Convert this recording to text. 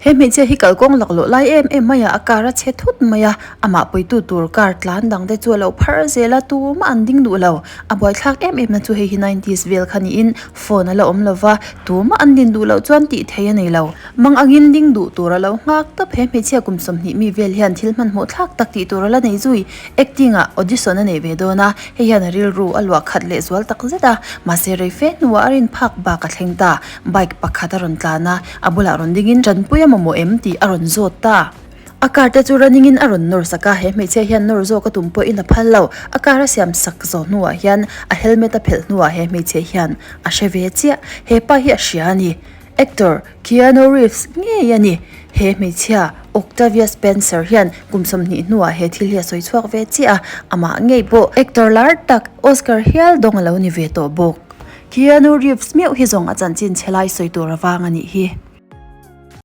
He hmeichhia hi kalkawng laklawh lai em em mai a, a car a chhe thut mai a, amah puitu tur car tlan dang te chu a lo phar zel a, tumah an ding duh lo. A buaithlak em em na chu hei hi nineties vel kha niin phone a la awm lo va, tumah an din duh loh chuan tih theih a nei lo. Mang angin ding duh tur a lo nghak tawp. He hmeichhia kum 20 mi vel hian thil hmanhmawh thlak tak tih tur a la nei zui. Acting ah audition a nei ve dawn a, hei hian a rilru a luah khat leh zual tak zet a, mahse rei fe hnuah a rin phak bak a thleng ta. Bike pakhat a rawn tlan a, a bulah rawn dingin Tanpui a mamawh em tih a rawn zawt ta. A car te chu running in a rawn nawr sak a, he hmeichhia hian nawr zawk a tum pawhin a phal lo. A car a siam sak zawh hnuah hian a helmet a phelh hnuah he hmeichhia hian a hre ve chiah. He pa hi a hria a ni. Actor Keanu Reeves ngei a ni. He hmeichhia Octavia Spencer hian kum 20 hnuah he thil hi a sawi chhuak ve chiah a, amah ngei pawh actor lar tak Oscar hial dawng a lo ni ve tawh bawk. Keanu Reeves meuh hi zawng a chanchin chhe lai sawi tur avang a nih hi.